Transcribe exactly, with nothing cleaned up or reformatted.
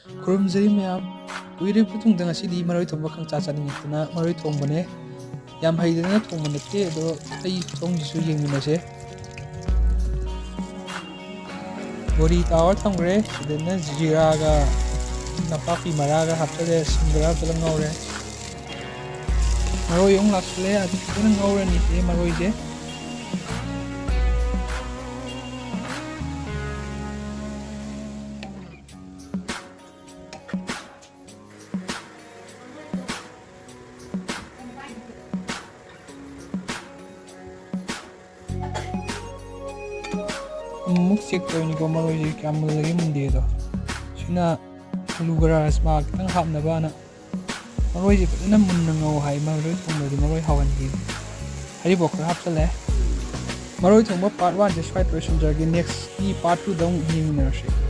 ꯈꯨꯔꯨꯝꯖꯔꯤ ꯃꯌꯥꯝ꯫ ꯀꯨꯏꯔꯕ ꯃꯇꯨꯡꯗ ꯉꯁꯤꯗꯤ ꯃꯔꯣꯏ ꯊꯣꯡꯕ ꯈꯪꯆꯥ ꯆꯥꯅꯤꯡꯉꯛꯇꯅ ꯃꯔꯣꯏ ꯊꯣꯡꯕꯅꯦ꯫ ꯌꯥꯝ ꯍꯩꯗꯅ ꯊꯣꯡꯕ ꯅꯠꯇꯦ, ꯑꯗꯣ ꯑꯩ ꯈꯨꯊꯣꯡꯁꯤꯁꯨ ꯌꯦꯡꯃꯤꯟꯅꯁꯦ꯫ ꯕꯣꯔꯤ ꯇꯥꯎꯔ ꯊꯝꯈ꯭ꯔꯦ꯫ ꯁꯤꯗꯅ ꯖꯤꯔꯥꯒ ꯅꯄꯥꯛꯄꯤ ꯃꯔꯥꯒ ꯍꯥꯞꯆꯜꯂꯦ, ꯁꯤꯡ ꯈꯔ ꯍꯥꯞꯆꯜꯂ ꯉꯧꯔꯦ꯫ ꯃꯔꯣꯏ ꯑꯃꯨꯛ ꯂꯥꯛꯁꯜꯂꯦ, ꯑꯗꯨ ꯐꯖꯅ ꯉꯧꯔꯅꯤ ꯁꯤ ꯃꯔꯣꯏꯁꯦ꯫ ꯑꯃꯨꯛ ꯆꯦꯛ ꯇꯧꯔꯤꯅꯤꯀꯣ ꯃꯔꯣꯏꯁꯦ ꯀꯌꯥꯝ ꯃꯨꯜꯂꯒꯦ ꯃꯨꯟꯗꯦꯗꯣ꯫ ꯁꯤꯅ ꯑꯂꯨꯒ ꯔꯥꯖꯃꯥ ꯈꯤꯇꯪ ꯍꯥꯞꯅꯕꯅ꯫ ꯃꯔꯣꯏꯁꯦ ꯐꯖꯅ ꯃꯨꯟꯅ ꯉꯧ ꯍꯥꯏ ꯃꯔꯣꯏ ꯊꯣꯡꯕꯗꯤ, ꯃꯔꯣꯏ ꯍꯥꯎꯍꯟꯈꯤ꯫ ꯍꯔꯤꯕꯣꯞ ꯈꯔ ꯍꯥꯞꯆꯜꯂꯦ꯫ ꯃꯔꯣꯏ ꯊꯣꯡꯕ part one ꯁꯦ ꯁ꯭ꯋꯥꯏꯗ ꯂꯣꯏꯁꯤꯟꯖꯔꯒꯦ꯫ Next ꯀꯤ part two ꯗ ꯑꯃꯨꯛ ꯌꯦꯡꯃꯤꯟꯅꯔꯁꯤ꯫